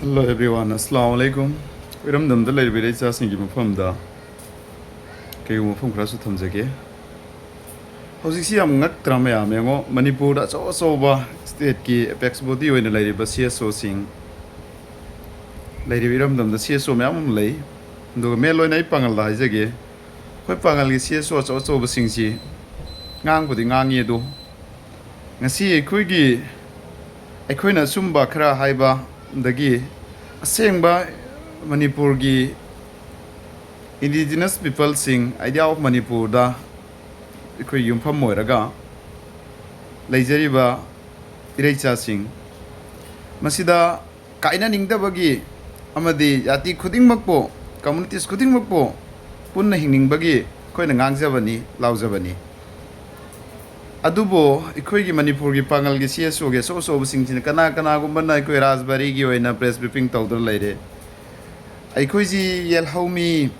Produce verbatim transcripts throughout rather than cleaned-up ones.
Hello everyone, Assalamu alaikum. ꯏꯔꯝꯗꯝꯗ ꯂꯩꯔꯤꯕ ꯏꯆꯥꯁꯤꯡꯒꯤ ꯃꯐꯝꯗ ꯀꯩꯒꯨꯝꯕ ꯋꯥꯐꯝ ꯈꯔꯁꯨ ꯊꯝꯖꯒꯦ꯫ ꯍꯧꯖꯤꯛꯁꯤ ꯌꯥꯝ ꯉꯛꯇ꯭ꯔꯥ ꯃꯌꯥꯝ? ꯌꯦꯡꯉꯣ, ꯃꯅꯤꯄꯨꯔꯗ ꯑꯆꯧ ꯑꯆꯧꯕ stateꯀꯤ apex body ꯑꯣꯏꯅ ꯂꯩꯔꯤꯕ CSOꯁꯤꯡ, ꯂꯩꯔꯤꯕ ꯏꯔꯝꯗꯝꯗ CSO ꯃꯌꯥꯝ ꯑꯃ ꯂꯩ꯫ ꯑꯗꯨꯒ main ꯑꯣꯏꯅ ꯑꯩ ꯄꯥꯡꯒꯜꯗ ꯍꯥꯏꯖꯒꯦ꯫ ꯑꯩꯈꯣꯏ ꯄꯥꯡꯒꯜꯒꯤ CSO ꯑꯆꯧ ꯑꯆꯧꯕꯁꯤꯡꯁꯤ ꯉꯥꯡꯕꯨꯗꯤ ꯉꯥꯡꯉꯤ, ꯑꯗꯣ ꯉꯁꯤ ꯑꯩꯈꯣꯏꯒꯤ, ꯑꯩꯈꯣꯏꯅ ꯑꯆꯨꯝꯕ ꯈꯔ ꯍꯥꯏꯕꯗꯒꯤ ꯑꯁꯦꯡꯕ ꯃꯅꯤꯄꯨꯔꯒꯤ indigenous peopleꯁꯤꯡ, Idea of Manipurꯗ ꯑꯩꯈꯣꯏ ꯌꯨꯝꯐꯝ ꯑꯣꯏꯔꯒ ꯂꯩꯖꯔꯤꯕ ꯏꯔꯩꯆꯥꯁꯤꯡ, ꯃꯁꯤꯗ ꯀꯥꯏꯅꯅꯤꯡꯗꯕꯒꯤ ꯑꯃꯗꯤ ꯖꯥꯇꯤ ꯈꯨꯗꯤꯡꯃꯛꯄꯨ, communities ꯈꯨꯗꯤꯡꯃꯛꯄꯨ ꯄꯨꯟꯅ ꯍꯤꯡꯅꯤꯡꯕꯒꯤ ꯑꯩꯈꯣꯏꯅ ꯉꯥꯡꯖꯕꯅꯤ, ꯂꯥꯎꯖꯕꯅꯤ꯫ ꯑꯗꯨꯕꯨ ꯑꯩꯈꯣꯏꯒꯤ ꯃꯅꯤꯄꯨꯔꯒꯤ ꯄꯥꯡꯒꯜꯒꯤ CSOꯒꯤ ꯑꯆꯧ ꯑꯆꯧꯕꯁꯤꯡꯁꯤꯅ ꯀꯅꯥ ꯀꯅꯥꯒꯨꯝꯕꯅ ꯑꯩꯈꯣꯏ ꯔꯥꯖꯕꯥꯔꯤꯒꯤ ꯑꯣꯏꯅ press briefing ꯇꯧꯗꯨꯅ ꯂꯩꯔꯦ꯫ ꯑꯩꯈꯣꯏꯁꯤ ꯌꯦꯜꯍꯧꯃꯤ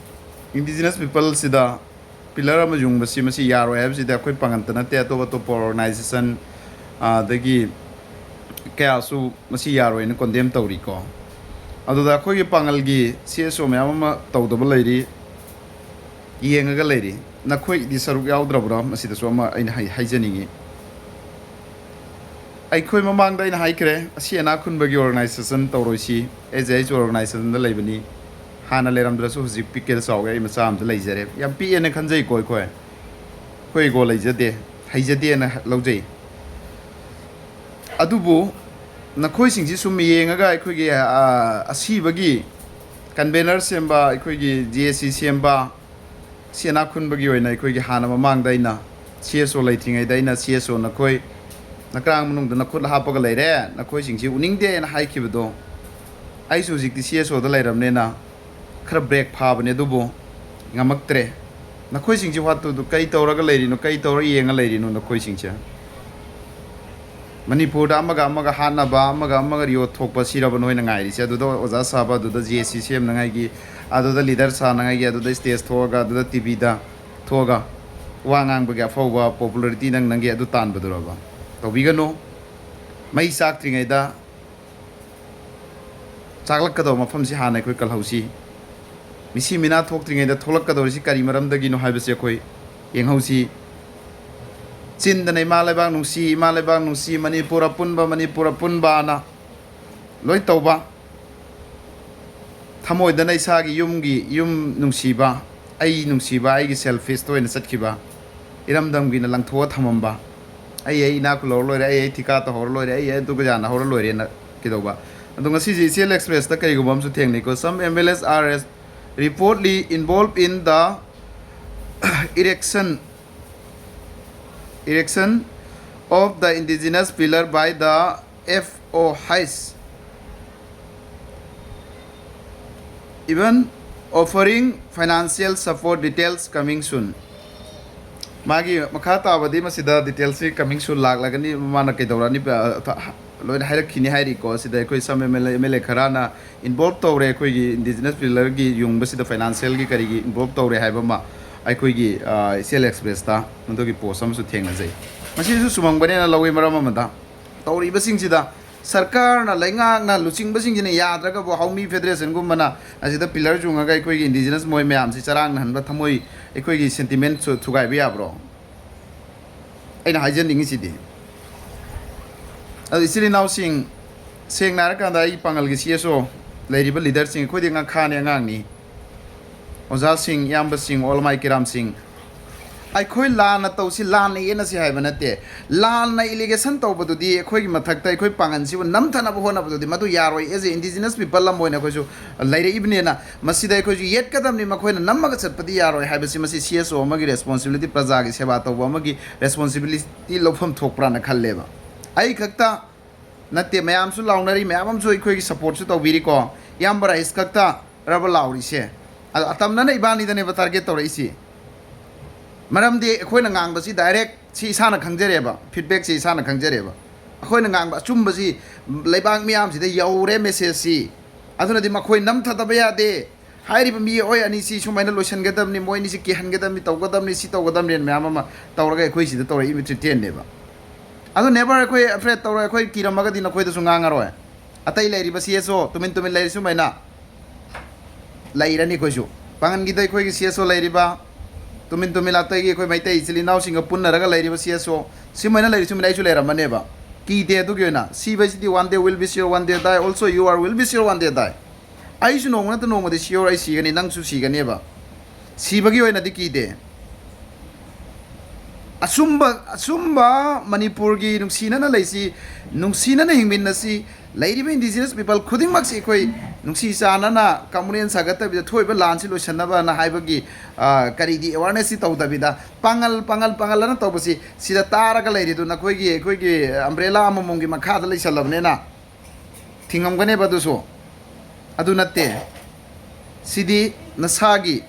indigenous peopleꯁꯤꯗ pillar ꯑꯃ ꯌꯨꯡꯕꯁꯤ ꯃꯁꯤ ꯌꯥꯔꯣꯏ ꯍꯥꯏꯕꯁꯤꯗꯤ ꯑꯩꯈꯣꯏ ꯄꯥꯡꯒꯜꯇ ꯅꯠꯇꯦ, ꯑꯇꯣꯞ ꯑꯇꯣꯞꯄ organization, ꯑꯗꯒꯤ ꯀꯌꯥꯁꯨ ꯃꯁꯤ ꯌꯥꯔꯣꯏꯅ condemn ꯇꯧꯔꯤꯀꯣ꯫ ꯑꯗꯨꯗ ꯑꯩꯈꯣꯏꯒꯤ ꯄꯥꯡꯒꯜꯒꯤ CSO ꯃꯌꯥꯝ ꯑꯃ ꯇꯧꯗꯕ ꯂꯩꯔꯤ, ꯌꯦꯡꯉꯒ ꯂꯩꯔꯤ꯫ ꯅꯈꯣꯏꯗꯤ ꯁꯔꯨꯛ ꯌꯥꯎꯗ꯭ꯔꯕ꯭ꯔꯥ? ꯃꯁꯤꯗꯁꯨ ꯑꯃ ꯑꯩꯅ ꯍꯥꯏ-, ꯍꯥꯏꯖꯅꯤꯡꯉꯤ꯫ ꯑꯩꯈꯣꯏ ꯃꯃꯥꯡꯗ ꯑꯩꯅ ꯍꯥꯏꯈ꯭ꯔꯦ, ꯑꯁꯤ ꯑꯅꯥ ꯈꯨꯟꯕꯒꯤ organization ꯇꯧꯔꯣꯏꯁꯤ, ꯑꯦꯁ ꯖꯦ ꯑꯩꯆ organizationꯗ ꯂꯩꯕꯅꯤ꯫ ꯍꯥꯟꯅ ꯂꯩꯔꯝꯗ꯭ꯔꯁꯨ ꯍꯧꯖꯤꯛ ꯄꯤꯛꯀꯦꯜ ꯆꯥꯎꯒꯦ, ꯑꯩ ꯃꯆꯥ ꯑꯃꯗ ꯂꯩꯖꯔꯦ꯫ ꯌꯥꯝ ꯄꯤꯛꯑꯦꯅ ꯈꯟꯖꯩꯀꯣ ꯑꯩꯈꯣꯏ꯫ ꯑꯩꯈꯣꯏ ego ꯂꯩꯖꯗꯦ, ꯍꯩꯖꯗꯦꯅ ꯂꯧꯖꯩ꯫ ꯑꯗꯨꯕꯨ ꯅꯈꯣꯏꯁꯤꯡꯁꯤ ꯁꯨꯝ ꯌꯦꯡꯉꯒ ꯑꯩꯈꯣꯏꯒꯤ, ꯑ, ꯑꯁꯤꯕꯒꯤ convener ꯁꯦꯝꯕ, ꯑꯩꯈꯣꯏꯒꯤ JAC ꯁꯦꯝꯕ, ꯁꯤ ꯑꯅꯥ ꯈꯨꯟꯕꯒꯤ ꯑꯣꯏꯅ ꯑꯩꯈꯣꯏꯒꯤ ꯍꯥꯟꯅ ꯃꯃꯥꯡꯗ ꯑꯩꯅ CSO ꯂꯩꯇ꯭ꯔꯤꯉꯩꯗ ꯑꯩꯅ CSO ꯅꯈꯣꯏ ꯅꯀ꯭ꯔꯥꯡ ꯃꯅꯨꯡꯗ ꯅꯈꯨꯠ ꯍꯥꯞꯄꯒ ꯂꯩꯔꯦ, ꯅꯈꯣꯏꯁꯤꯡꯁꯤ ꯎꯅꯤꯡꯗꯦꯅ ꯍꯥꯏꯈꯤꯕꯗꯣ, ꯑꯩꯁꯨ ꯍꯧꯖꯤꯛꯇꯤ CSOꯗ ꯂꯩꯔꯕꯅꯤꯅ ꯈꯔ break ꯐꯥꯕꯅꯦ, ꯑꯗꯨꯕꯨ ꯉꯝꯃꯛꯇ꯭ꯔꯦ꯫ ꯅꯈꯣꯏꯁꯤꯡꯁꯤ what to do, ꯀꯩ ꯇꯧꯔꯒ ꯂꯩꯔꯤꯅꯣ, ꯀꯩ ꯇꯧꯔ ꯌꯦꯡꯉ ꯂꯩꯔꯤꯅꯣ ꯅꯈꯣꯏꯁꯤꯡꯁꯦ? ꯃꯅꯤꯄꯨꯔꯗ ꯑꯃꯒ ꯑꯃꯒ ꯍꯥꯠꯅꯕ, ꯑꯃꯒ ꯑꯃꯒ ꯌꯣꯠ ꯊꯣꯛꯄ, ꯁꯤꯔꯕ ꯅꯣꯏꯅ ꯉꯥꯏꯔꯤꯁꯦ? ꯑꯗꯨꯗ ꯑꯣꯖꯥ ꯁꯥꯕ, ꯑꯗꯨꯗ JAC ꯁꯦꯝꯅꯉꯥꯏꯒꯤ, ꯑꯗꯨꯗ leader ꯁꯥꯅꯉꯥꯏꯒꯤ, ꯑꯗꯨꯗ stage ꯊꯣꯛꯑꯒ, ꯑꯗꯨꯗ TVꯗ ꯊꯣꯛꯑꯒ ꯋꯥ ꯉꯥꯡꯕꯒꯤ ꯑꯐꯥꯎꯕ popularity ꯅꯪ ꯅꯪꯒꯤ ꯑꯗꯨ ꯇꯥꯟꯕꯗꯨꯔꯕ? ꯇꯧꯕꯤꯒꯅꯨ꯫ ꯃꯩ ꯆꯥꯛꯇ꯭ꯔꯤꯉꯩꯗ ꯆꯥꯛꯂꯛꯀꯗꯧꯕ ꯃꯐꯝꯁꯤ ꯍꯥꯟꯅ ꯑꯩꯈꯣꯏ ꯀꯜꯍꯧꯁꯤ꯫ ꯃꯤꯁꯤ ꯃꯤꯅꯥ ꯊꯣꯛꯇ꯭ꯔꯤꯉꯩꯗ ꯊꯣꯛꯂꯛꯀꯗꯧꯔꯤꯁꯤ ꯀꯔꯤ ꯃꯔꯝꯗꯒꯤꯅꯣ ꯍꯥꯏꯕꯁꯤ ꯑꯩꯈꯣꯏ ꯌꯦꯡꯍꯧꯁꯤ꯫ ꯆꯤꯟꯗꯅ "ꯏꯃꯥ ꯂꯩꯕꯥꯛ ꯅꯨꯡꯁꯤ, ꯏꯃꯥ ꯂꯩꯕꯥꯛ ꯅꯨꯡꯁꯤ, ꯃꯅꯤꯄꯨꯔ ꯑꯄꯨꯟꯕ, ꯃꯅꯤꯄꯨꯔ ꯑꯄꯨꯟꯕꯅ" ꯂꯣꯏ ꯇꯧꯕ, ꯊꯃꯣꯏꯗꯅ ꯏꯁꯥꯒꯤ ꯌꯨꯝꯒꯤ, ꯌꯨꯝ ꯅꯨꯡꯁꯤꯕ, ꯑꯩ ꯅꯨꯡꯁꯤꯕ, ꯑꯩꯒꯤ ꯁꯦꯜꯐꯤꯁꯇ ꯑꯣꯏꯅ ꯆꯠꯈꯤꯕ, ꯏꯔꯝꯗꯝꯒꯤꯅ ꯂꯪꯊꯣꯛꯑ ꯊꯝꯃꯝꯕ, "ꯑꯩ, ꯑꯩ ꯏꯅꯥꯛ ꯈꯨꯜꯍꯧꯔ ꯂꯣꯏꯔꯦ, ꯑꯩ, ꯑꯩ ꯊꯤꯀꯥ ꯇꯧꯍꯧꯔ ꯂꯣꯏꯔꯦ, ꯑꯩ, ꯑꯩ ꯑꯗꯨꯒ ꯌꯥꯅꯍꯧꯔ ꯂꯣꯏꯔꯦꯅ" ꯀꯩꯗꯧꯕ꯫ ꯑꯗꯣ ꯉꯁꯤꯁꯦ ꯏꯆꯦꯜ ꯑꯦꯛꯁꯄ꯭ꯔꯦꯁꯇ ꯀꯔꯤꯒꯨꯝꯕ ꯑꯃꯁꯨ ꯊꯦꯡꯅꯩꯀꯣ, "Some M L As are reportedly involved in the erection, erection of the indigenous pillar by the F O Hais, even offering financial support, details coming soon." ꯃꯥꯒꯤ ꯃꯈꯥ ꯇꯥꯕꯗꯤ ꯃꯁꯤꯗ ꯗꯤꯇꯦꯜꯁꯁꯤ coming soon ꯂꯥꯛꯂꯒꯅꯤ, ꯃꯥꯅ ꯀꯩꯗꯧꯔꯛꯑꯅꯤ, ꯑ, ꯊ-, ꯂꯣꯏꯅ ꯍꯥꯏꯔꯛꯈꯤꯅꯤ ꯍꯥꯏꯔꯤꯀꯣ꯫ ꯁꯤꯗ ꯑꯩꯈꯣꯏ some M L A, M L A ꯈꯔꯅ involve ꯇꯧꯔꯦ, ꯑꯩꯈꯣꯏꯒꯤ indigenous pillarꯒꯤ ꯌꯨꯡꯕꯁꯤꯗ financialꯒꯤ ꯀꯔꯤꯒꯤ involve ꯇꯧꯔꯦ ꯍꯥꯏꯕ ꯑꯃ ꯑꯩꯈꯣꯏꯒꯤ, ꯑ, ꯏꯆꯦꯜ ꯑꯦꯛꯁꯄ꯭ꯔꯦꯁꯇ ꯃꯗꯨꯒꯤ post ꯑꯃꯁꯨ ꯊꯦꯡꯅꯖꯩ꯫ ꯃꯁꯤꯁꯨ ꯆꯨꯝꯃꯝꯒꯅꯦꯅ ꯂꯧꯋꯤ꯫ ꯃꯔꯝ ꯑꯃꯗ ꯇꯧꯔꯤꯕꯁꯤꯡꯁꯤꯗ ꯁꯔꯀꯥꯔꯅ, ꯂꯩꯉꯥꯛꯅ, ꯂꯨꯆꯤꯡꯕꯁꯤꯡꯁꯤꯅ ꯌꯥꯗ꯭ꯔꯒꯕꯨ ꯍꯥꯎꯃꯤ ꯐꯦꯗꯔꯦꯁꯟꯒꯨꯝꯕꯅ ꯑꯁꯤꯗ pillar ꯆꯨꯡꯉꯒ ꯑꯩꯈꯣꯏꯒꯤ indigenous ꯃꯣꯏ ꯃꯌꯥꯝꯁꯤ ꯆꯔꯥꯡꯅꯍꯟꯕ, ꯊꯃꯣꯏ, ꯑꯩꯈꯣꯏꯒꯤ sentiment ꯁꯨ ꯊꯨꯒꯥꯏꯕ ꯌꯥꯕ꯭ꯔꯣ? ꯑꯩꯅ ꯍꯥꯏꯖꯅꯤꯡꯉꯤꯁꯤꯗꯤ, ꯑꯗꯨ ꯏꯆꯤꯜ ꯏꯅꯥꯎꯁꯤꯡ, ꯁꯦꯡꯅ ꯍꯥꯏꯔꯀꯥꯟꯗ ꯑꯩꯒꯤ ꯄꯥꯡꯒꯜꯒꯤ C S O ꯂꯩꯔꯤꯕ leaderꯁꯤꯡ, ꯑꯩꯈꯣꯏꯗꯤ ꯉꯥꯈꯥꯅꯦ, ꯑꯉꯥꯡꯅꯤ꯫ ꯑꯣꯖꯥꯁꯤꯡ, ꯏꯌꯥꯝꯕꯁꯤꯡ, ꯑꯣꯂꯃꯥꯏ ꯀꯤꯔꯥꯝꯁꯤꯡ, ꯑꯩꯈꯣꯏ ꯂꯥꯟꯅ ꯇꯧꯁꯤ, ꯂꯥꯟꯅ ꯌꯦꯠꯅꯁꯤ ꯍꯥꯏꯕ ꯅꯠꯇꯦ꯫ ꯂꯥꯟꯅ allegation ꯇꯧꯕꯗꯨꯗꯤ, ꯑꯩꯈꯣꯏꯒꯤ ꯃꯊꯛꯇ ꯑꯩꯈꯣꯏ ꯄꯥꯡꯒꯜꯁꯤꯕꯨ ꯅꯝꯊꯅꯕ ꯍꯣꯠꯅꯕꯗꯨꯗꯤ ꯃꯗꯨ ꯌꯥꯔꯣꯏ꯫ As a indigenous people ꯑꯃ ꯑꯣꯏꯅ ꯑꯩꯈꯣꯏꯁꯨ ꯂꯩꯔꯛꯏꯕꯅꯤꯅ ꯃꯁꯤꯗ ꯑꯩꯈꯣꯏꯁꯨ ꯌꯦꯠꯀꯗꯕꯅꯤ, ꯃꯈꯣꯏꯅ ꯅꯝꯃꯒ ꯆꯠꯄꯗꯤ ꯌꯥꯔꯣꯏ ꯍꯥꯏꯕꯁꯤ ꯃꯁꯤ C S O ꯑꯃꯒꯤ responsibility, ꯄ꯭ꯔꯖꯥꯒꯤ ꯁꯦꯕꯥ ꯇꯧꯕ ꯑꯃꯒꯤ responsibility ꯂꯧꯐꯝ ꯊꯣꯛꯄ꯭ꯔꯥꯅ ꯈꯜꯂꯦꯕ꯫ ꯑꯩ ꯈꯛꯇ ꯅꯠꯇꯦ, ꯃꯌꯥꯝꯁꯨ ꯂꯥꯎꯅꯔꯤ, ꯃꯌꯥꯝ ꯑꯃꯁꯨ ꯑꯩꯈꯣꯏꯒꯤ supportꯁꯨ ꯇꯧꯕꯤꯔꯤꯀꯣ꯫ ꯏꯌꯥꯝꯕ ꯔꯥꯏꯁ ꯈꯛꯇ ꯔꯕ ꯂꯥꯎꯔꯤꯁꯦ? ꯑꯗꯣ ꯑꯇꯝꯅꯅ ꯏꯕꯥꯅꯤꯗꯅꯦꯕ target ꯇꯧꯔꯛꯏꯁꯤ꯫ ꯃꯔꯝꯗꯤ ꯑꯩꯈꯣꯏꯅ ꯉꯥꯡꯕꯁꯤ direct ꯁꯤ ꯏꯁꯥꯅ ꯈꯪꯖꯔꯦꯕ, feedbackꯁꯤ ꯏꯁꯥꯅ ꯈꯪꯖꯔꯦꯕ꯫ ꯑꯩꯈꯣꯏꯅ ꯉꯥꯡꯕ ꯑꯆꯨꯝꯕꯁꯤ ꯂꯩꯕꯥꯛ ꯃꯤꯌꯥꯝꯁꯤꯗ ꯌꯧꯔꯦ messageꯁꯤ꯫ ꯑꯗꯨꯅꯗꯤ ꯃꯈꯣꯏ ꯅꯝꯊꯗꯕ ꯌꯥꯗꯦ꯫ ꯍꯥꯏꯔꯤꯕ ꯃꯤꯑꯣꯏ ꯑꯅꯤꯁꯤ ꯁꯨꯃꯥꯏꯅ ꯂꯣꯏꯁꯤꯟꯒꯗꯕꯅꯤ, ꯃꯣꯏ ꯑꯅꯤꯁꯤ ꯀꯤꯍꯟꯒꯗꯕꯅꯤ, ꯇꯧꯒꯗꯕꯅꯤ, ꯁꯤ ꯇꯧꯒꯗꯕꯅꯤꯅ ꯃꯌꯥꯝ ꯑꯃ ꯇꯧꯔꯒ ꯑꯩꯈꯣꯏ ꯁꯤꯗ ꯇꯧꯔꯛꯏꯕ threatꯅꯦꯕ꯫ ꯑꯗꯨ never ꯑꯩꯈꯣꯏ afraid ꯇꯧꯔꯣꯏ, ꯑꯩꯈꯣꯏ ꯀꯤꯔꯝꯃꯒꯗꯤ ꯅꯈꯣꯏꯗꯁꯨ ꯉꯥꯡꯉꯔꯣꯏ꯫ ꯑꯇꯩ ꯂꯩꯔꯤꯕ ꯁꯤ ꯑꯦꯁ ꯑꯣ ꯇꯨꯃꯤꯟ ꯇꯨꯃꯤꯟ ꯂꯩꯔꯤ ꯁꯨꯃꯥꯏꯅ ꯂꯩꯔꯅꯤ ꯑꯩꯈꯣꯏꯁꯨ꯫ ꯄꯥꯡꯒꯟꯒꯤꯗ ꯑꯩꯈꯣꯏꯒꯤ ꯁꯤ ꯑꯦꯁ ꯑꯣ ꯂꯩꯔꯤꯕ, ꯇꯨꯃꯤꯟ ꯇꯨꯃꯤꯟ ꯑꯇꯩꯒꯤ ꯑꯩꯈꯣꯏ ꯃꯩꯇꯩ ꯏꯆꯤꯜ ꯏꯅꯥꯎꯁꯤꯡꯒ ꯄꯨꯟꯅꯔꯒ ꯂꯩꯔꯤꯕ ꯁꯤ ꯑꯦꯁ ꯑꯣ ꯁꯤꯃꯥꯏꯅ ꯂꯩꯔꯤ ꯁꯨꯃꯥꯏꯅ ꯑꯩꯁꯨ ꯂꯩꯔꯝꯃꯅꯦꯕ꯫ ꯀꯤꯗꯦ ꯑꯗꯨꯒꯤ ꯑꯣꯏꯅ꯫ ꯁꯤꯕ ꯍꯥꯏꯁꯤꯗꯤ one day will be sure, one day die, also you are will be sure, one day die꯫ ꯑꯩꯁꯨ ꯅꯣꯡꯃ ꯅꯠꯇ ꯅꯣꯡꯃꯗꯤ sure ꯑꯩ ꯁꯤꯒꯅꯤ, ꯅꯪꯁꯨ ꯁꯤꯒꯅꯦꯕ꯫ ꯁꯤꯕꯒꯤ ꯑꯣꯏꯅꯗꯤ ꯀꯤꯗꯦ꯫ ꯑꯆꯨꯝꯕ, ꯑꯆꯨꯝꯕ ꯃꯅꯤꯄꯨꯔꯒꯤ ꯅꯨꯡꯁꯤꯅꯅ ꯂꯩꯁꯤ, ꯅꯨꯡꯁꯤꯅꯅ ꯍꯤꯡꯃꯤꯟꯅꯁꯤ꯫ ꯂꯩꯔꯤꯕ indigenous people ꯈꯨꯗꯤꯡꯃꯛꯁꯤ ꯑꯩꯈꯣꯏ ꯅꯨꯡꯁꯤ ꯆꯥꯟꯅꯅ ꯀꯝꯃꯨꯅꯦꯜ ꯁꯥꯒꯠꯇꯕꯤꯗ ꯊꯣꯛꯏꯕ ꯂꯥꯟꯁꯤ ꯂꯣꯏꯁꯟꯅꯕꯅ ꯍꯥꯏꯕꯒꯤ, ꯑ, ꯀꯔꯤꯗꯤ awareness ꯁꯤ ꯇꯧꯗꯕꯤꯗ ꯄꯥꯡꯒꯜ, ꯄꯥꯡꯒꯜ, ꯄꯥꯡꯒꯜ ꯑꯅ ꯇꯧꯕꯁꯤ ꯁꯤꯗ ꯇꯥꯔꯒ ꯂꯩꯔꯤꯗꯨ ꯅꯈꯣꯏꯒꯤ, ꯑꯩꯈꯣꯏꯒꯤ umbrella ꯑꯃꯃꯝꯒꯤ ꯃꯈꯥꯗ ꯂꯩꯁꯜꯂꯕꯅꯤꯅ ꯊꯤꯡꯉꯝꯒꯅꯦꯕ꯫ ꯑꯗꯨꯁꯨ ꯑꯗꯨ ꯅꯠꯇꯦ꯫ ꯁꯤꯗꯤ ꯅꯁꯥꯒꯤ,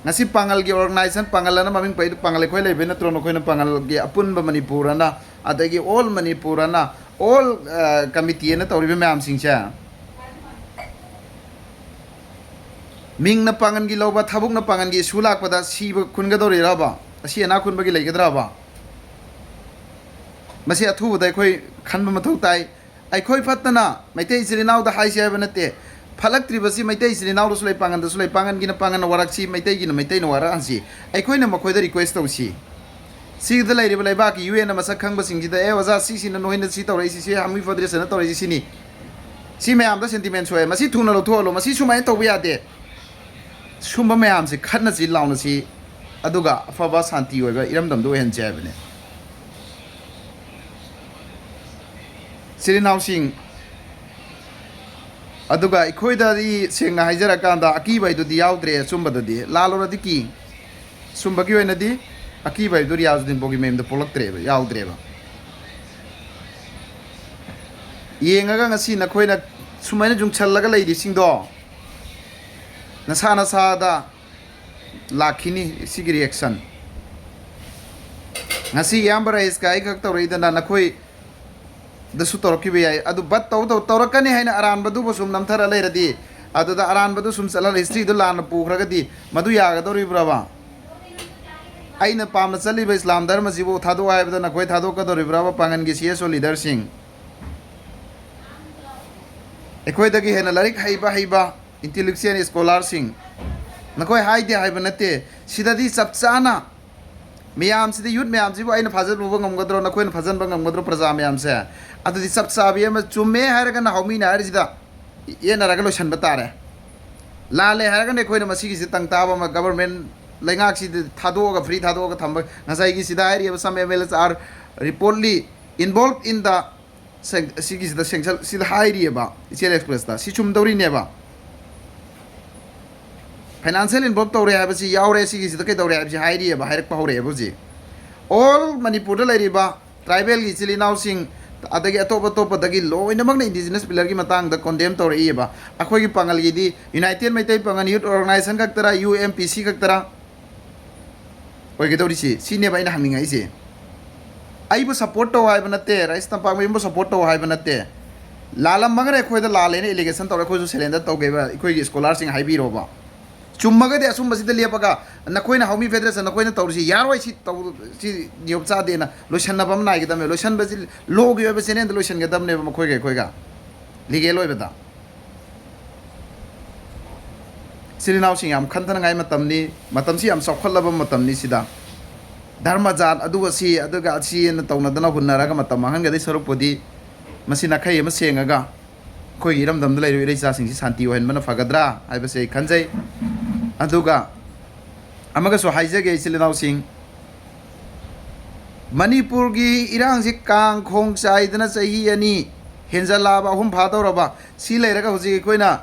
ꯉꯁꯤ ꯄꯥꯡꯒꯜꯒꯤ organization, ꯄꯥꯡꯒꯜ ꯑꯅ ꯃꯃꯤꯡ ꯄꯩꯗꯨ ꯄꯥꯡꯒꯜ ꯑꯩꯈꯣꯏ ꯂꯩꯕꯩ ꯅꯠꯇ꯭ꯔꯣ? ꯅꯈꯣꯏꯅ ꯄꯥꯡꯒꯜꯒꯤ ꯑꯄꯨꯟꯕ ꯃꯅꯤꯄꯨꯔ ꯑꯅ, ꯑꯗꯒꯤ all ꯃꯅꯤꯄꯨꯔ ꯑꯅ, all, ꯑ, committee ꯑꯅ ꯇꯧꯔꯤꯕ ꯃꯌꯥꯝꯁꯤꯡꯁꯦ꯫ ꯃꯤꯡꯅ ꯄꯥꯡꯒꯜꯒꯤ ꯂꯧꯕ, ꯊꯕꯛꯅ ꯄꯥꯡꯒꯜꯒꯤ ꯏꯁꯨ ꯂꯥꯛꯄꯗ ꯁꯤꯕ ꯈꯨꯟꯒꯗꯧꯔꯤꯔꯕ? ꯑꯁꯤ ꯑꯅꯥ ꯈꯨꯟꯕꯒꯤ ꯂꯩꯒꯗ꯭ꯔꯕ? ꯃꯁꯤ ꯑꯊꯨꯕꯗ ꯑꯩꯈꯣꯏ ꯈꯟꯕ ꯃꯊꯧ ꯇꯥꯏ꯫ ꯑꯩꯈꯣꯏ ꯐꯠꯇꯅ ꯃꯩꯇꯩ ꯏꯆꯤꯜ ꯏꯅꯥꯎꯗ ꯍꯥꯏꯁꯤ ꯍꯥꯏꯕ ꯅꯠꯇꯦ꯫ ꯐꯠꯂꯛꯇ꯭ꯔꯤꯕꯁꯤ ꯃꯩꯇꯩ ꯏꯆꯤꯜ ꯏꯅꯥꯎꯗꯁꯨ ꯂꯩ, ꯄꯥꯡꯒꯜꯗꯁꯨ ꯂꯩ, ꯄꯥꯡꯒꯜꯒꯤꯅ ꯄꯥꯡꯒꯜꯅ ꯋꯥꯔꯛꯁꯤ, ꯃꯩꯇꯩꯒꯤꯅ ꯃꯩꯇꯩꯅ ꯋꯥꯔꯛꯍꯟꯁꯤ꯫ ꯑꯩꯈꯣꯏꯅ ꯃꯈꯣꯏꯗ request ꯇꯧꯁꯤ꯫ ꯁꯤꯗ ꯂꯩꯔꯤꯕ ꯂꯩꯕꯥꯛꯀꯤ ꯌꯨ ꯑꯦꯟꯅ ꯃꯁꯛ ꯈꯪꯕꯁꯤꯡꯁꯤꯗ, "ꯑꯦ ꯑꯣꯖꯥ, ꯁꯤꯁꯤꯅ ꯅꯣꯏꯅ ꯁꯤ ꯇꯧꯔꯛꯏꯁꯤ, ꯁꯤ ꯍꯥꯃꯤ ꯐꯗ꯭ꯔꯦꯁꯅ ꯇꯧꯔꯛꯏꯁꯤ ꯁꯤꯅꯤ꯫ ꯁꯤ ꯃꯌꯥꯝꯗ sentiment ꯁꯣꯛꯑꯦ, ꯃꯁꯤ ꯊꯨꯅ ꯂꯧꯊꯣꯛꯍꯜꯂꯣ, ꯃꯁꯤ ꯁꯨꯃꯥꯏꯅ ꯇꯧꯕ ꯌꯥꯗꯦ"꯫ ꯁꯨꯝꯕ ꯃꯌꯥꯝꯁꯤ ꯈꯠꯅꯁꯤ, ꯂꯥꯎꯅꯁꯤ, ꯑꯗꯨꯒ ꯑꯐꯕ ꯁꯥꯟꯇꯤ ꯑꯣꯏꯕ ꯏꯔꯝꯗꯝꯗ ꯑꯣꯏꯍꯟꯁꯤ ꯍꯥꯏꯕꯅꯤ꯫ ꯏꯆꯤꯜ ꯏꯅꯥꯎꯁꯤꯡ, ꯑꯗꯨꯒ ꯑꯩꯈꯣꯏꯗꯗꯤ ꯁꯦꯡꯅ ꯍꯥꯏꯖꯔꯀꯥꯟꯗ ꯑꯀꯤꯕ ꯍꯥꯏꯗꯨꯗꯤ ꯌꯥꯎꯗ꯭ꯔꯦ꯫ ꯑꯆꯨꯝꯕꯗꯗꯤ ꯂꯥꯜꯂꯨꯔꯗꯤ ꯀꯤ꯫ ꯑꯆꯨꯝꯕꯒꯤ ꯑꯣꯏꯅꯗꯤ ꯑꯀꯤꯕ ꯍꯥꯏꯕꯗꯨ ꯔꯤꯌꯥꯖꯨꯗꯤꯟ ꯄꯣꯛꯀꯤ ꯃꯌꯨꯝꯗ ꯄꯣꯛꯂꯛꯇ꯭ꯔꯦꯕ, ꯌꯥꯎꯗ꯭ꯔꯦꯕ꯫ ꯌꯦꯡꯉꯒ ꯉꯁꯤ ꯅꯈꯣꯏꯅ ꯁꯨꯃꯥꯏꯅ ꯌꯨꯡꯁꯜꯂꯒ ꯂꯩꯔꯤꯁꯤꯡꯗꯣ, ꯅꯁꯥ ꯅꯁꯥꯗ ꯂꯥꯛꯈꯤꯅꯤ ꯁꯤꯒꯤ reaction꯫ ꯉꯁꯤ ꯏꯌꯥꯝꯕ ꯔꯍꯤꯁꯀ ꯑꯩꯈꯛ ꯇꯧꯔꯛꯏꯗꯅ, ꯅꯈꯣꯏꯗꯁꯨ ꯇꯧꯔꯛꯈꯤꯕ ꯌꯥꯏ꯫ ꯑꯗꯨ but ꯇꯧ-, ꯇꯧ-, ꯇꯧꯔꯛꯀꯅꯤ ꯍꯥꯏꯅ ꯑꯔꯥꯟꯕꯗꯨꯕꯨ ꯁꯨꯝ ꯅꯝꯊꯔ ꯂꯩꯔꯗꯤ, ꯑꯗꯨꯗ ꯑꯔꯥꯟꯕꯗꯨ ꯁꯨꯝ ꯆꯠꯍꯜꯂ historyꯗꯨ ꯂꯥꯟꯅ ꯄꯨꯈ꯭ꯔꯒꯗꯤ ꯃꯗꯨ ꯌꯥꯒꯗꯧꯔꯤꯕ꯭ꯔꯕ? ꯑꯩꯅ ꯄꯥꯝꯅ ꯆꯠꯂꯤꯕ ꯏꯁꯂꯥꯝ ꯙꯔꯃꯁꯤꯕꯨ ꯊꯥꯗꯣꯛꯑꯣ ꯍꯥꯏꯕꯗ ꯅꯈꯣꯏ ꯊꯥꯗꯣꯛꯀꯗꯧꯔꯤꯕ꯭ꯔꯕ, ꯄꯥꯡꯒꯟꯒꯤ C S O leaderꯁꯤꯡ? ꯑꯩꯈꯣꯏꯗꯒꯤ ꯍꯦꯟꯅ ꯂꯥꯏꯔꯤꯛ ꯍꯩꯕ ꯍꯩꯕ intellectual scholarꯁꯤꯡ, ꯅꯈꯣꯏ ꯍꯥꯏꯗꯦ ꯍꯥꯏꯕ ꯅꯠꯇꯦ꯫ ꯁꯤꯗꯗꯤ ꯆꯞ ꯆꯥꯅ ꯃꯌꯥꯝꯁꯤꯗ, youth ꯃꯌꯥꯝꯁꯤꯕꯨ ꯑꯩꯅ ꯐꯥꯖꯤꯟꯕ ꯉꯝꯒꯗ꯭ꯔꯣ, ꯅꯈꯣꯏꯅ ꯐꯥꯖꯤꯟꯕ ꯉꯝꯒꯗ꯭ꯔꯣ ꯄ꯭ꯔꯖꯥ ꯃꯌꯥꯝꯁꯦ? ꯑꯗꯨꯗꯤ ꯆꯞ ꯆꯥꯕꯤ ꯑꯃ, ꯆꯨꯝꯃꯦ ꯍꯥꯏꯔꯒꯅ ꯍꯥꯎꯃꯤꯅ ꯍꯥꯏꯔꯤꯁꯤꯗ ꯌꯦꯠꯅꯔꯒ ꯂꯣꯏꯁꯤꯟꯕ ꯇꯥꯔꯦ꯫ ꯂꯥꯜꯂꯦ ꯍꯥꯏꯔꯒꯅ ꯑꯩꯈꯣꯏꯅ ꯃꯁꯤꯒꯤꯁꯤ ꯇꯪ ꯇꯥꯕ ꯑꯃ, government ꯂꯩꯉꯥꯛꯁꯤꯗ ꯊꯥꯗꯣꯛꯑꯒ, free ꯊꯥꯗꯣꯛꯑꯒ ꯊꯝꯕ, ꯉꯁꯥꯏꯒꯤ ꯁꯤꯗ ꯍꯥꯏꯔꯤꯕ some M L S are reportedly involved in the ꯁꯦꯡ-, ꯁꯤꯒꯤꯁꯤꯗ ꯁꯦꯡꯁꯜ-, ꯁꯤꯗ ꯍꯥꯏꯔꯤꯑꯕ ꯏꯆꯦꯜ ꯑꯦꯛꯁꯄ꯭ꯔꯦꯁꯇ꯫ ꯁꯤ ꯆꯨꯝꯗꯧꯔꯤꯅꯦꯕ꯫ Financial involve ꯇꯧꯔꯦ ꯍꯥꯏꯕꯁꯤ ꯌꯥꯎꯔꯦ, ꯁꯤꯒꯤꯁꯤꯗ ꯀꯩꯗꯧꯔꯦ ꯍꯥꯏꯕꯁꯤ ꯍꯥꯏꯔꯤꯑꯕ, ꯍꯥꯏꯔꯛꯄ ꯍꯧꯔꯛꯑꯦꯕ ꯍꯧꯖꯤꯛ꯫ All ꯃꯅꯤꯄꯨꯔꯗ ꯂꯩꯔꯤꯕ tribalꯒꯤ ꯏꯆꯤꯜ ꯏꯅꯥꯎꯁꯤꯡ, ꯑꯗꯒꯤ ꯑꯇꯣꯞ ꯑꯇꯣꯞꯄꯗꯒꯤ ꯂꯣꯏꯅꯃꯛꯅ indigenous pillarꯒꯤ ꯃꯇꯥꯡꯗ condemn ꯇꯧꯔꯛꯏꯑꯕ꯫ ꯑꯩꯈꯣꯏꯒꯤ ꯄꯥꯉꯜꯒꯤꯗꯤ United ꯃꯩꯇꯩ ꯄꯥꯉꯜ Youth Organization ꯈꯛꯇꯔ, U M P C ꯈꯛꯇꯔ? ꯑꯣꯏꯒꯗꯧꯔꯤꯁꯤ ꯁꯤꯅꯦꯕ ꯑꯩꯅ ꯍꯪꯅꯤꯡꯉꯛꯏꯁꯦ꯫ ꯑꯩꯕꯨ support ꯇꯧ ꯍꯥꯏꯕ ꯅꯠꯇꯦ, ꯔꯥꯏꯁ ꯇꯝꯄꯥꯛꯃꯌꯨꯝꯕꯨ support ꯇꯧ ꯍꯥꯏꯕ ꯅꯠꯇꯦ꯫ ꯂꯥꯜꯂꯝꯃꯒꯅ ꯑꯩꯈꯣꯏꯗ ꯂꯥꯜꯂꯦꯅ allegation ꯇꯧꯔꯦ, ꯑꯩꯈꯣꯏꯁꯨ surrender ꯇꯧꯒꯦꯕ, ꯑꯩꯈꯣꯏꯒꯤ scholarꯁꯤꯡ ꯍꯥꯏꯕꯤꯔꯣꯕ꯫ ꯆꯨꯝꯃꯒꯗꯤ ꯑꯁꯨꯝꯕꯁꯤꯗ ꯂꯦꯞꯄꯒ ꯅꯈꯣꯏꯅ ꯍꯥꯎꯃꯤ federation ꯅꯈꯣꯏꯅ ꯇꯧꯔꯤꯁꯤ ꯌꯥꯔꯣꯏ, ꯁꯤ ꯇꯧ-, ꯁꯤ ꯅꯤꯌꯣꯝ ꯆꯥꯗꯦꯅ ꯂꯣꯏꯁꯟꯅꯕ ꯑꯃ ꯅꯥꯏꯒꯗꯕꯅꯦ꯫ ꯂꯣꯏꯁꯟꯕꯁꯤ lawꯒꯤ ꯑꯣꯏꯕ channelꯗ ꯂꯣꯏꯁꯟꯒꯗꯕꯅꯦꯕ, ꯃꯈꯣꯏꯒ ꯑꯩꯈꯣꯏꯒ legal ꯑꯣꯏꯕꯗ꯫ ꯏꯆꯤꯜ ꯏꯅꯥꯎꯁꯤꯡ ꯌꯥꯝ ꯈꯟꯊꯅꯉꯥꯏ ꯃꯇꯝꯅꯤ꯫ ꯃꯇꯝꯁꯤ ꯌꯥꯝ ꯆꯥꯎꯈꯠꯂꯕ ꯃꯇꯝꯅꯤ꯫ ꯁꯤꯗ ꯙꯔꯃ ꯖꯥꯠ ꯑꯗꯨ ꯑꯁꯤ ꯑꯗꯨꯒ ꯑꯁꯤꯅ ꯇꯧꯅꯗꯅ ꯍꯨꯟꯅꯔꯒ ꯃꯇꯝ ꯃꯥꯡꯍꯟꯒꯗꯣꯏ ꯁꯔꯨꯛꯄꯨꯗꯤ ꯃꯁꯤ ꯅꯥꯈꯩ ꯑꯃ ꯁꯦꯡꯉꯒ ꯑꯩꯈꯣꯏꯒꯤ ꯏꯔꯝꯗꯝꯗ ꯂꯩꯔꯤꯕ ꯏꯔꯩ ꯏꯆꯥꯁꯤꯡꯁꯤ ꯁꯥꯟꯇꯤ ꯑꯣꯏꯍꯟꯕꯅ ꯐꯒꯗ꯭ꯔꯥ ꯍꯥꯏꯕꯁꯤ ꯑꯩ ꯈꯟꯖꯩ꯫ ꯑꯗꯨꯒ ꯑꯃꯒꯁꯨ ꯍꯥꯏꯖꯒꯦ ꯏꯆꯤꯜ ꯏꯅꯥꯎꯁꯤꯡ, ꯃꯅꯤꯄꯨꯔꯒꯤ ꯏꯔꯥꯡꯁꯤ ꯀꯥꯡ ꯈꯣꯡ ꯆꯥꯏꯗꯅ ꯆꯍꯤ ꯑꯅꯤ ꯍꯦꯟꯖꯜꯂꯛꯑꯕ, ꯑꯍꯨꯝ ꯐꯥꯗꯧꯔꯕ, ꯁꯤ ꯂꯩꯔꯒ ꯍꯧꯖꯤꯛ ꯑꯩꯈꯣꯏꯅ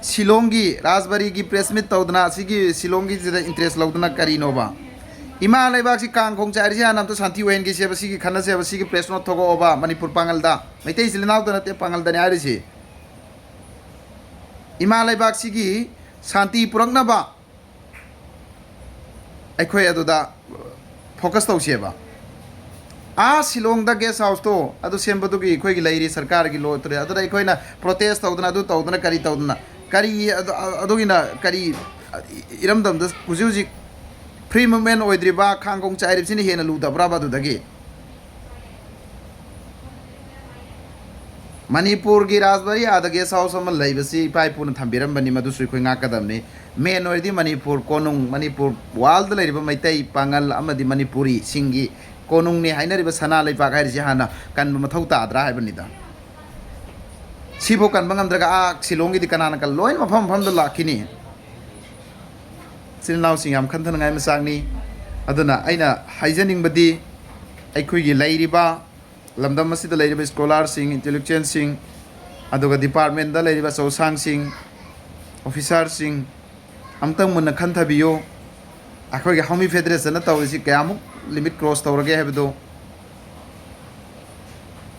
ꯁꯤꯂꯣꯡꯒꯤ ꯔꯥꯖꯕꯥꯔꯤꯒꯤ press meet ꯇꯧꯗꯅ, ꯑꯁꯤꯒꯤ ꯁꯤꯂꯣꯡꯒꯤꯁꯤꯗ interest ꯂꯧꯗꯅ ꯀꯔꯤꯅꯣꯕ? ꯏꯃꯥ ꯂꯩꯕꯥꯛꯁꯤ ꯀꯥꯡ ꯈꯣꯡ ꯆꯥꯏꯔꯤꯁꯤ ꯍꯥꯟꯅ ꯑꯝꯇ ꯁꯥꯟꯇꯤ ꯑꯣꯏꯍꯟꯈꯤꯁꯦꯕ, ꯁꯤꯒꯤ ꯈꯟꯅꯁꯦꯕ, ꯁꯤꯒꯤ press note ꯊꯣꯛꯂꯛꯑꯣꯕ꯫ ꯃꯅꯤꯄꯨꯔ ꯄꯥꯉꯜꯗ, ꯃꯩꯇꯩ ꯏꯆꯤꯜ ꯏꯅꯥꯎꯗ ꯅꯠꯇꯦ, ꯄꯥꯉꯜꯗꯅꯦ ꯍꯥꯏꯔꯤꯁꯤ꯫ ꯏꯃꯥ ꯂꯩꯕꯥꯛꯁꯤꯒꯤ ꯁꯥꯟꯇꯤ ꯄꯨꯔꯛꯅꯕ ꯑꯩꯈꯣꯏ ꯑꯗꯨꯗ focus ꯇꯧꯁꯦꯕ꯫ ꯑꯥ ꯁꯤꯂꯣꯡꯗ guest houseꯇꯣ ꯑꯗꯨ ꯁꯦꯝꯕꯗꯨꯒꯤ ꯑꯩꯈꯣꯏꯒꯤ ꯂꯩꯔꯤ ꯁꯔꯀꯥꯔꯒꯤ ꯂꯣ ꯇꯨꯔꯦ, ꯑꯗꯨꯗ ꯑꯩꯈꯣꯏꯅ protest ꯇꯧꯗꯅ, ꯑꯗꯨ ꯇꯧꯗꯅ, ꯀꯔꯤ ꯇꯧꯗꯅ, ꯀꯔꯤ ꯑꯗꯨ-, ꯑꯗꯨꯒꯤꯅ ꯀꯔꯤ ꯏꯔꯝꯗꯝꯗ ꯍꯧꯖꯤꯛ ꯍꯧꯖꯤꯛ free movement ꯑꯣꯏꯗ꯭ꯔꯤꯕ ꯈꯥꯡ ꯈꯣꯡ ꯆꯥꯏꯔꯤꯕꯁꯤꯅ ꯍꯦꯟꯅ ꯂꯨꯗꯕ꯭ꯔꯕ ꯑꯗꯨꯗꯒꯤ? ꯃꯅꯤꯄꯨꯔꯒꯤ ꯔꯥꯖꯕꯥꯔꯤ ꯑꯥꯗ ꯒꯦꯁ ꯍꯥꯎꯁ ꯑꯃ ꯂꯩꯕꯁꯤ ꯏꯄꯥ ꯏꯄꯨꯅ ꯊꯝꯕꯤꯔꯝꯕꯅꯤ, ꯃꯗꯨꯁꯨ ꯑꯩꯈꯣꯏ ꯉꯥꯛꯀꯗꯕꯅꯤ꯫ ꯃꯦꯟ ꯑꯣꯏꯔꯗꯤ ꯃꯅꯤꯄꯨꯔ ꯀꯣꯅꯨꯡ, ꯃꯅꯤꯄꯨꯔ ꯋꯥꯔꯜꯗ ꯂꯩꯔꯤꯕ ꯃꯩꯇꯩ, ꯄꯥꯉꯜ ꯑꯃꯗꯤ ꯃꯅꯤꯄꯨꯔꯤꯁꯤꯡꯒꯤ ꯀꯣꯅꯨꯡꯅꯤ ꯍꯥꯏꯅꯔꯤꯕ ꯁꯅꯥ ꯂꯩꯕꯥꯛ ꯍꯥꯏꯔꯤꯁꯤ ꯍꯥꯟꯅ ꯀꯟꯕ ꯃꯊꯧ ꯇꯥꯗ꯭ꯔꯥ ꯍꯥꯏꯕꯅꯤꯗ꯫ ꯁꯤꯐꯥꯎ ꯀꯟꯕ ꯉꯝꯗ꯭ꯔꯒ ꯑꯥ ꯁꯤꯂꯣꯡꯒꯤꯗꯤ ꯀꯅꯥꯅ ꯀꯜ-, ꯂꯣꯏꯅ ꯃꯐꯝ ꯃꯐꯝꯗ ꯂꯥꯛꯈꯤꯅꯤ꯫ ꯏꯆꯤꯜ ꯏꯅꯥꯎꯁꯤꯡ ꯌꯥꯝ ꯈꯟꯊꯅꯉꯥꯏ ꯃꯆꯥꯛꯅꯤ꯫ ꯑꯗꯨꯅ ꯑꯩꯅ ꯍꯥꯏꯖꯅꯤꯡꯕꯗꯤ, ꯑꯩꯈꯣꯏꯒꯤ ꯂꯩꯔꯤꯕ ꯂꯝꯗꯝ ꯑꯁꯤꯗ ꯂꯩꯔꯤꯕ ꯁ꯭ꯀꯣꯂꯥꯔꯁꯤꯡ, ꯏꯟꯇꯦꯂꯦꯛꯆꯨꯋꯦꯜꯁꯤꯡ, ꯑꯗꯨꯒ ꯗꯤꯄꯥꯔꯠꯃꯦꯟꯗ ꯂꯩꯔꯤꯕ ꯑꯆꯧꯁꯥꯡꯁꯤꯡ, ꯑꯣꯐꯤꯁꯥꯔꯁꯤꯡ, ꯑꯃꯨꯛꯇꯪ ꯃꯨꯟꯅ ꯈꯟꯊꯕꯤꯌꯨ꯫ ꯑꯩꯈꯣꯏꯒꯤ ꯍꯧꯃꯤ ꯐꯦꯗꯔꯦꯁꯟꯅ ꯇꯧꯔꯤꯁꯤ ꯀꯌꯥꯃꯨꯛ ꯂꯤꯃꯤꯠ ꯀ꯭ꯔꯣꯁ ꯇꯧꯔꯒꯦ ꯍꯥꯏꯕꯗꯨ꯫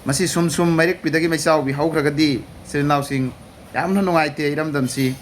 ꯃꯁꯤ ꯁꯨꯝ ꯁꯨꯝ ꯃꯩꯔꯛꯄꯤꯗꯒꯤ ꯃꯩꯆꯥꯎꯕꯤ ꯍꯧꯈ꯭ꯔꯒꯗꯤ, ꯏꯆꯤꯜ ꯏꯅꯥꯎꯁꯤꯡ, ꯌꯥꯝꯅ ꯅꯨꯡꯉꯥꯏꯇꯦ ꯏꯔꯝꯗꯝꯁꯤ꯫